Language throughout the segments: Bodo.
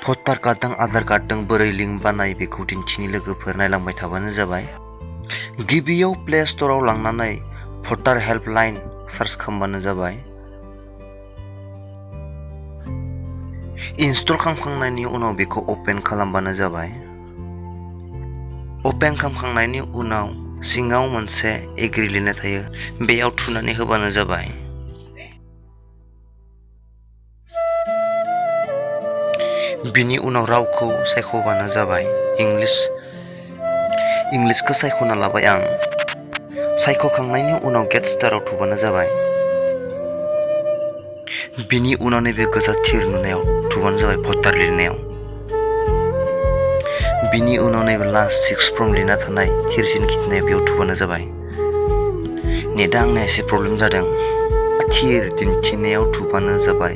भटार कार्डजों आधार कार्डजों बोरै लिंक बानाय बेखौ दिन्थिनि लोगोफोर नायलांबाय थाबानो जाबाय। गिबियाव प्ले स्ट'राव लांनानै भटार हेल्पलाइन सार्च खालामबानो जाबाय। इनस्टल खालामखांनायनि उनाव बेखौ अपेन खालामबानो जाबाय। अपेन खालामखांनायनि उनाव सिङाव मोनसे एग्रि लिरनाय थायो, बेयाव थुनानै होबानो जाबाय। बिनि उनाव रावखौ सायख'बानो जाबाय। इंलिसखौ सायख'ना लाबाय आं। सायख'खांनायनि उनाव गेट स्टाराव थुबानो जाबाय। बिनि उनाव नैबे गोजा थिर नुनायाव थुबानो जाबाय भटार लिरनायाव। बिनि उनाव नैबे लास्ट 6 फ्रम लिरना थानाय थिरसिन खिथिनाय बेयाव थुबानो जाबाय। नेटआ आंना एसे प्रब्लेम जादों। थिर दिन्थिनायाव थुबानो जाबाय।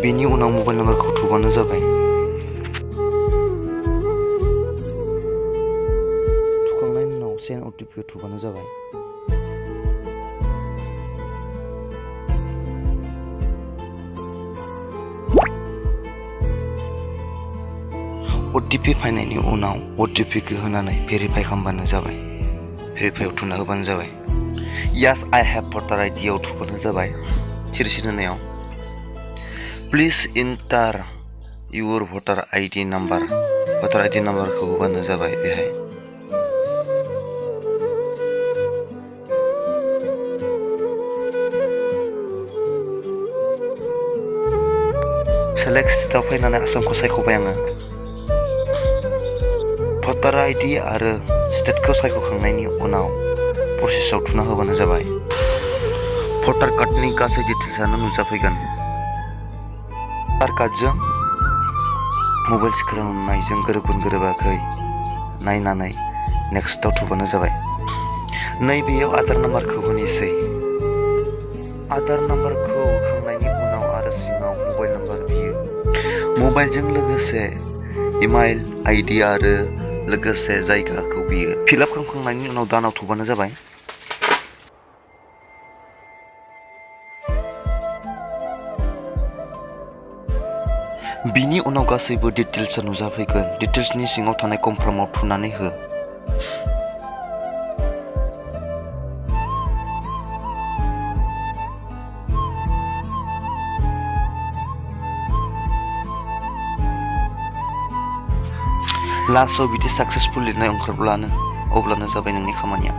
बिनि उनाव मबाइल नाम्बारखौ थुबानो जाबाय। थुखांनायनि उनाव सेन्ड OTP थुबानो जाबाय। OTP फैनायनि उनाव OTPखौ होनानै भेरिफाइ खालामबानो जाबाय। भेरिफाइआव थुना होबानो जाबाय। यास आइ हेभ भटार आइडियाव थुबानो जाबाय। थिरसिन होनायाव प्लिज इन्टार इउर भटार आइडि नाम्बार। भटार आइडि नाम्बारखौ होबानो जाबाय बेहाय। सेलेक्ट स्टेटआव फैनानै आसामखौ सायख'बाय आङो। भटार आइडि आरो स्टेटखौ सायख'खांनायनि उनाव प्रसेसआव थुना होबानो जाबाय। भटार कार्डनि गासै डिटेल्सआनो नुजाफैगोन। भटार कार्डजों मबाइल स्क्रिनाव नुनायजों गोरोबगोन गोरोबाखै नायनानै नेक्स्टआव थुबानो जाबाय। नैबेयाव आधार नाम्बारखौ होनोसै। आधार नाम्बारखौ होखांनायनि उनाव आरो सिङाव मबाइल नाम्बार बियो। मबाइलजों लोगोसे इमेल आइडि आरो लोगोसे जायगाखौ बियो। फिलआप खालामखांनायनि उनाव दानाव थुबानो जाबाय। बिनि उनाव गासैबो डिटेल्सआ नुजाफैगोन। डिटेल्सनि सिङाव थानाय कनफार्मआव थुनानै हो। लास्टआव बिदि साक्सेसफुल लिरनाय ओंखारब्लानो अब्लानो जाबाय नोंनि खामानिया।